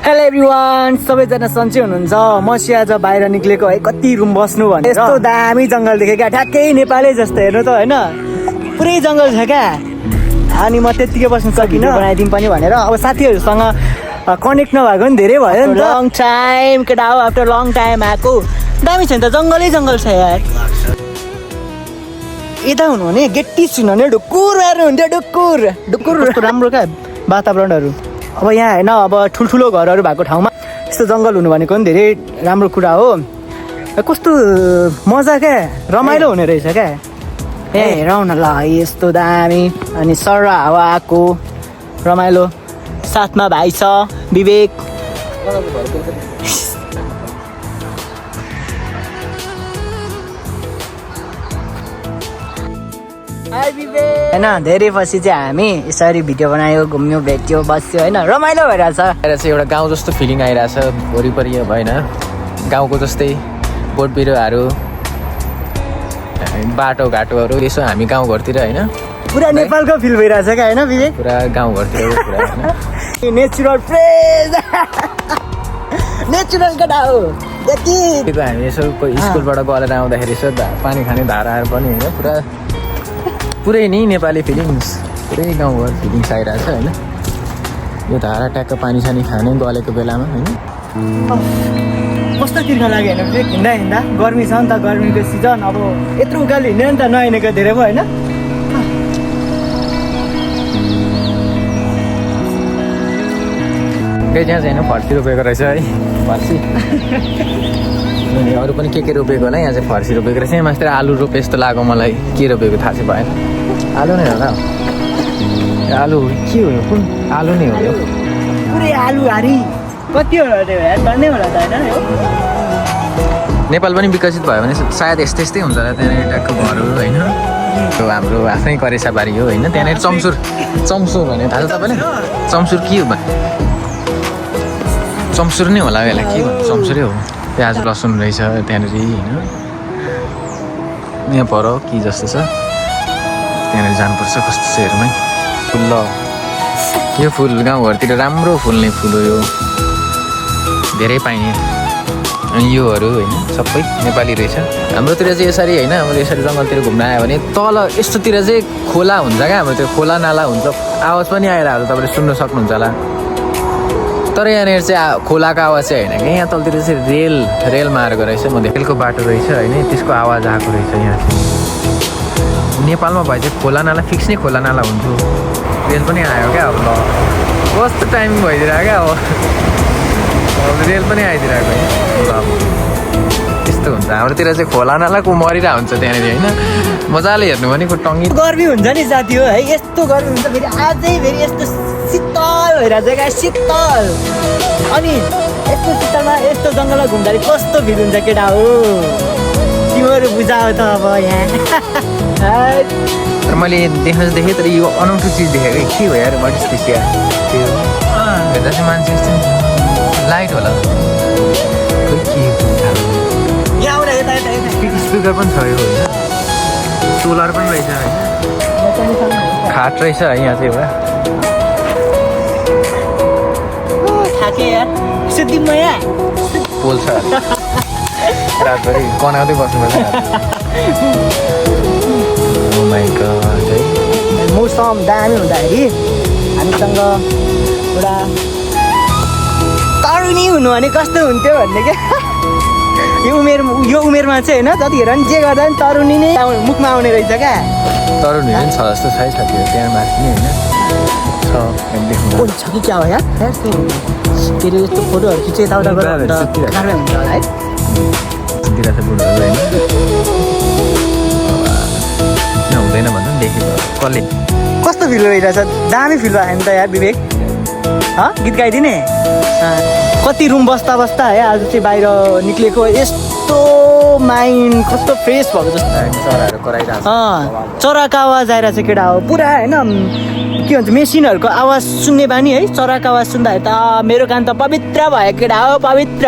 Hello everyone, सबैजना सन्चै हुनुहुन्छ। म आज बाहिर निक्लेको है कति रुम बस्नु भने यस्तो दामी जङ्गल देखेँ क्या, ठ्याक्कै नेपालै जस्तो हेर्नु त होइन, पुरै जङ्गल छ क्या। अनि म त्यत्तिकै बस्नु सकिनँ, बनाइदिउँ पनि भनेर अब साथीहरूसँग कनेक्ट नभएको नि धेरै भयो नि त। लङ टाइम केटा हो, आफ्टर लङ टाइम आएको। दामी छ नि त, जङ्गलै जङ्गल छ यार। यता हुनु भने गेट्टी सुन्नु भने ढुक्कुर हेर्नु हुन्थ्यो, ढुक्कुर ढुक्कुर। कस्तो राम्रो क्या वातावरणहरू। अब यहाँ होइन, अब ठुल्ठुलो घरहरू भएको ठाउँमा यस्तो जङ्गल हुनु भनेको पनि धेरै राम्रो कुरा हो। कस्तो मजा क्या, रमाइलो हुने रहेछ क्या। हेरौँ न ल, यस्तो दामी अनि सर्रा हावा आएको रमाइलो। साथमा भाइ छ विवेक। होइन धेरै पछि चाहिँ हामी यसरी भिडियो बनायो, घुम्यो, भेट्यो, बस्यो होइन, रमाइलो भइरहेछ। चाहिँ एउटा गाउँ जस्तो फिलिङ आइरहेछ वरिपरि होइन, गाउँको जस्तै बोट बिरुवाहरू, बाटोघाटोहरू, यसो हामी गाउँघरतिर होइन पुरा नेपालको फिल भइरहेछ क्या होइन विवेक, पुरा गाउँघरतिर पुरा होइन। नेचुरल फ्रेस नेचुरल केटा हो। हामी यसो स्कुलबाट गएर आउँदाखेरि यसो पानी खाने धाराहरू पनि होइन, पुरै नै नेपाली फिलिङ्स, पुरै गाउँघर फिलिङ्स आइरहेछ होइन। यो धारा ट्याक्क पानी सानी खाने गलेको बेलामा होइन। कस्तो तिर्खा लाग्यो होइन विवेक, हिँड्दा हिँड्दा। गर्मी छ नि त, गर्मीको सिजन। अब यत्रो उकालो हिँड्यो नि त, नहिँडेको धेरै भयो होइन। त्यहाँ चाहिँ होइन फर्सी रोपेको रहेछ है, फर्सी। अरू पनि के रोपेको होला, यहाँ चाहिँ फर्सी रोपेको रहेछ। यहाँ मास्तिर आलु रोपे जस्तो लाग्यो मलाई, के रोपेको थाहा चाहिँ भएन। आलु नै होला, आलु के हो, कुन आलु नै हो यो, पुरै आलु हारी। कति होला त्यो यार, भन्दै होला त होइन यो। नेपाल पनि विकसित भयो भने सायद यस्तै यस्तै हुन्छ होला त्यहाँनिर ट्याक्क घरहरू होइन। त्यो हाम्रो आफ्नै करेसाबारी हो होइन। त्यहाँनिर चम्सुर भने थाहा छ तपाईँले? चम्सुर के हो भने चम्सुर नै होला, यसलाई के भन्नु, चम्सुरै हो। प्याज लसुन रहेछ त्यहाँनिर होइन। यहाँ पर के जस्तो छ, त्यहाँनिर जानुपर्छ कस्तो छ हेरौँ है। फुल ल, यो फुल गाउँघरतिर राम्रो फुल्ने फुल हो यो, धेरै पाइने। अनि योहरू होइन सबै नेपाली रहेछ। हाम्रोतिर चाहिँ यसरी होइन, अब यसरी जङ्गलतिर घुम्न आयो भने तल यस्तोतिर चाहिँ खोला हुन्छ क्या, हाम्रो त्यो खोला नाला हुन्छ, आवाज पनि आइरहेको तपाईँले सुन्न सक्नुहुन्छ होला। तर यहाँनिर चाहिँ खोलाको आवाज चाहिँ होइन कि, यहाँ तलतिर चाहिँ रेल मार्ग रहेछ, म रेलको बाटो रहेछ होइन, त्यसको आवाज आएको रहेछ यहाँ चाहिँ। नेपालमा भए चाहिँ खोला नाला फिक्स नै खोला नाला हुन्थ्यो, रेल पनि आयो क्या। अब ल कस्तो टाइमिङ भइदिरहेको क्या, अब रेल पनि आइदिरहेको है। ल त्यस्तो हुन्छ, हाम्रोतिर चाहिँ खोला नालाको मरिरहेको हुन्छ त्यहाँनिर होइन। मजाले हेर्नु भने को टङ्गी गर्मी हुन्छ नि साथी हो है, यस्तो गर्मी हुन्छ फेरि अझै फेरि यस्तो शीतल भइरहेछ क्या, शीतल। अनि यस्तो शीतलमा यस्तो जङ्गलमा घुम्दाखेरि कस्तो भिड हुन्छ केटा हो, तिमीहरू बुझाओ त अब यहाँ। तर मैले देखेँ तर यो अनौठो चिज देखेको के हो यार, वाट इज दिस यार। त्यो हेर्दा चाहिँ मान्छे यस्तो लाइट होला, खोइ के स्पिकर पनि छ यो होइन, सोलर पनि रहेछ होइन, खाट रहेछ है यहाँ चाहिँ एउटा। थाके यार सिद्धिमा यहाँ पोल छ, रातभरि कनाउँदै बस्नुपर्छ। मौसम दामी हुँदाखेरि हामीसँग एउटा तरुणी हुनु भने कस्तो हुन्थ्यो भन्ने क्या। यो उमेरमा चाहिँ होइन, जतिखेर पनि जे गर्दा पनि तरुणी नै मुखमा आउने रहेछ क्या। तरुणी पनि छ जस्तो छ है साथीहरू, त्यहाँ माथि नै होइन छ कि क्या हो यार, के अरे यस्तो फोटोहरू खिच्यो यताउता गरेर हुन्छ होला है। हुँदैन भन्दा पनि देखेको कसले। कस्तो फिल भइरहेछ, दामी फिल भयो नि त यार विवेक। गीत गाइदिने कति रुम बस्दा बस्दा है आज चाहिँ बाहिर निक्लेको, यस्तो माइन्ड कस्तो फ्रेस भएको जस्तो। चराहरू कराइरहेको, चराको आवाज आइरहेछ केटा हो पुरा होइन। के भन्छ, मेसिनहरूको आवाज सुन्ने बानी है, चराको आवाज सुन्दाखेरि त मेरो कान त पवित्र भयो केटा हो, पवित्र।